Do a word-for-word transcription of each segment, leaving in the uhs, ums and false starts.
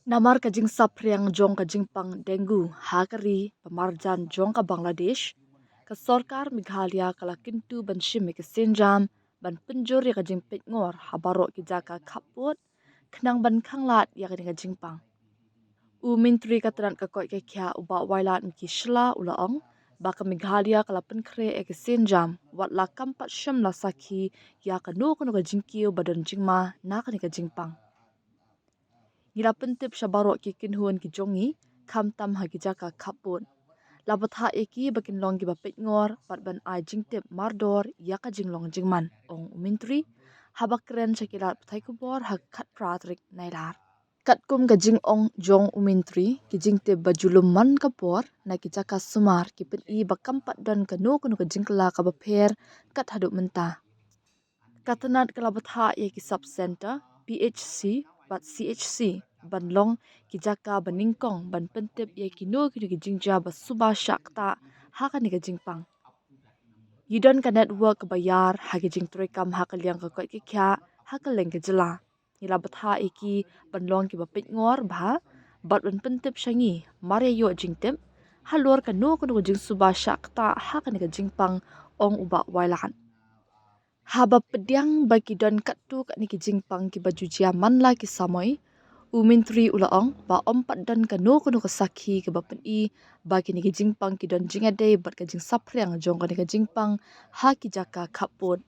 Namar ka jingsaphriang jong ka jingpang dengue ha ka ri ba marjan jong ka Bangladesh, ka sorkar Meghalaya ka la kyntu ban shim ïa ka sienjam ban pynjur ïa ka jingpeitngor ha baroh ki jaka khappud khnang ban khanglad ïa kane ka jingpang. U Myntri ka tnat ka koit ka khiah u Bah Wailadmiki Shylla u la ong ba ka Meghalaya ka la pynkhreh ïa ka sienjam wat la kam pat shym la sakhi ïa kano kano ka jingkiew ba don jingma na kane ka jingpang. Ngi la pyntip sha baroh ki kynhun ki jong ngi, khamtam ha ki jaka khappud. La bthah ïa ki ba kin long kiba peitngor bad ban ai jingtip mardor ïa ka jinglong jingman, ong u Myntri haba kren sha ki lad pathai khubor ha ka khatphra tarik Nailar. Katkum ka jingong jong u Myntri, ki jingtip ba ju lum man ka por na ki jaka sumar ki pyni ba kam pat don kano kano ka jingkylla kaba pher kat haduh mynta. Ka tnat ka la bthah ïa ki sub center, P H C bad C H C ban long ki jaka ba nyngkong ban pyntip ïa kino kino ki jingjia ba suba shah ktah ha kane ka jingpang. Ngi don ka network kaba ïar ha ki jingtrei kam ha ka liang ka koit ka khiah ha kylleng ka jylla. Ngi la bthah ïa ki ban long kiba peitngor bha bad ban pyntip sha ngi mar ïa ïoh jingtip halor kano kano ka jingsuba shah ktah ha kane ka jingpang, ong u Bah Wailad. Haba pdiang ba ki don katto katne ki jingpang kiba ju jia man la ki samoi, u Myntri u la ong ba ym pat don kano kano ka sakhi kaba pyni ba kine ki jingpang ki don jingïadei bad ka jingsaphriang jong kane ka jingpang ha ki jaka khappud.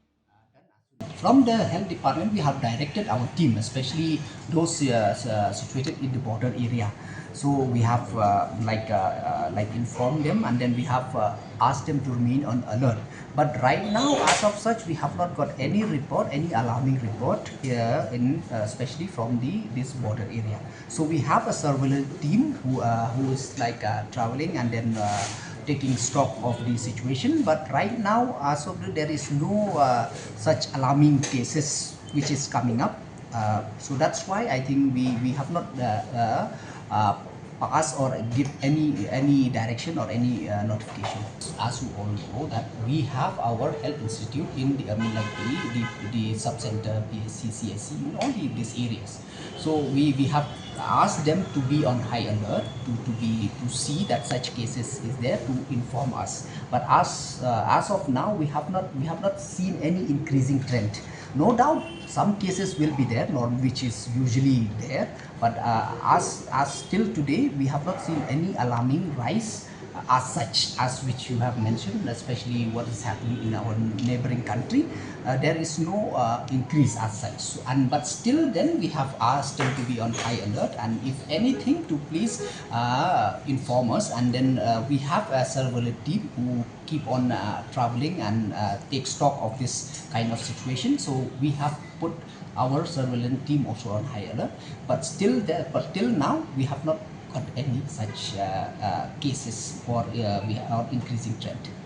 From the health department, we have directed our team, especially those uh, s- uh, situated in the border area. So we have uh, like uh, uh, like informed them, and then we have uh, asked them to remain on alert. But right now, as of such, we have not got any report, any alarming report here in uh, especially from the this border area. So we have a surveillance team who uh, who is like uh, traveling and then uh, taking stock of the situation. But right now, as of the, there is no uh, such alarming cases which is coming up. Uh, so that's why I think we we have not uh, uh, uh, pass or give any any direction or any uh, notification. As you all know that we have our health institute in the, I mean, like the, the, the sub center, P H C, C S C, in all the, these areas. So we, we have asked them to be on high alert to, to be to see that such cases is there to inform us. But as uh, as of now, we have not we have not seen any increasing trend. No doubt, some cases will be there, norm which is usually there. But uh, as as till today, we have not seen any alarming rise as such as which you have mentioned, especially what is happening in our neighboring country. Uh, there is no uh, increase as such. So, and but still, then we have asked them to be on high alert, and if anything, to please uh, inform us. And then uh, we have a surveillance team who keep on uh, traveling and uh, take stock of this kind of situation. So we have put our surveillance team also on high alert. But still, there, but till now, we have not got any such uh, uh, cases or uh, we are increasing trend.